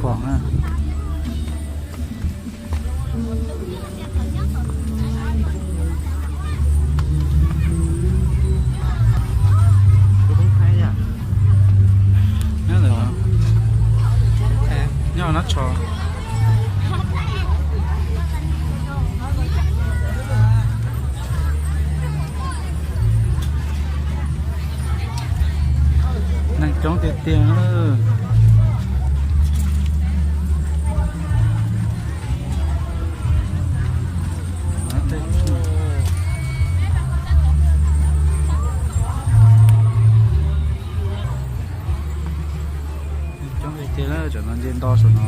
Tom na. Nyob ntawm no, nyob no tso. Neeg coob tiag tiag. Coob tiag tiag, tam no nce nto saum no.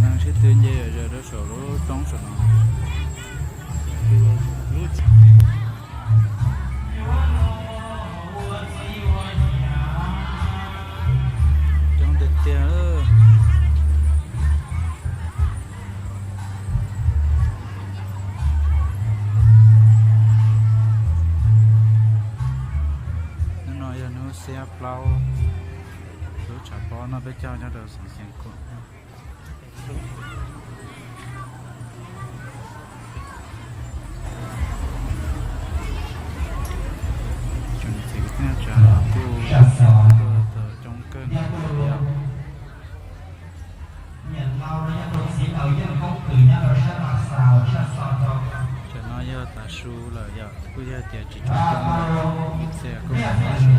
Neeg sib tw nce yom, zaws rau saum lub roob saum no. Coob tiag tiag. Hnub no yog hnub xiab plaub, lub tshav pob noj peb caug nyob rau xeev Xeev Khuam. Tsoom niam txiv kwv tij neej tsa kuj tuaj tau coob kawg nkaus li yom. Tam no yog tav su lawm yom, kuj yog tias tsis tshua coob, ib txhia kuj mus noj su.